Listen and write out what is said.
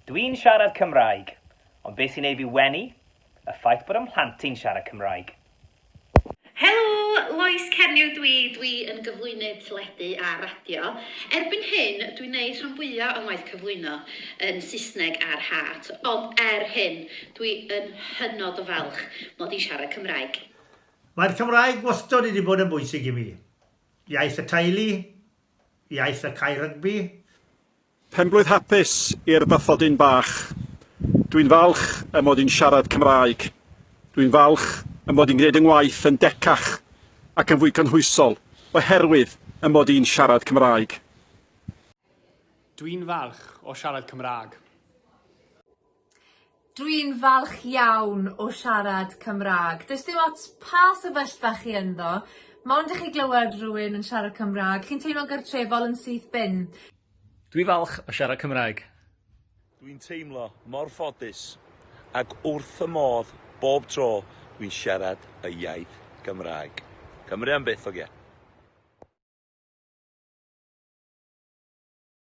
Dwi'n siarad Cymraeg, ond beth sy'n neud fi wenu? Y ffaith bod 'y mhlant i'n siarad Cymraeg. Helo, Lois Cernyw dwi, dwi yn gyflwynydd teledu a radio. Erbyn hyn, dwi'n neud rhan fwya o ngwaith cyflwyno yn Saesneg ar hat, ond er hyn, dwi yn hynod o falch mod i'n siarad Cymraeg. Mae'r Cymraeg wastod wedi bod yn bwysig i mi. Iaith y teulu, iaith y cae rygbi. Penblwydd hapus i'r bathodyn bach. Dwi'n falch y mod i'n siarad Cymraeg. Dwi'n falch y mod i'n gwneud 'y ngwaith yn decach ac yn fwy cynhwysol oherwydd y mod i'n siarad Cymraeg. Dwi'n falch o siarad Cymraeg. Dwi'n falch iawn o siarad Cymra'g. Does dim ots pa sefyllfa chi ynddo, mond i chi glywed rhywun yn siarad Cymra'g, chi'n teimlo'n gartrefol yn syth bin. Dwi falch o siarad Cymraeg. Dwi'n teimlo mor ffodus ac wrth fy modd bob tro dwi'n siarad y iaith Gymraeg. Cymru am byth hogia.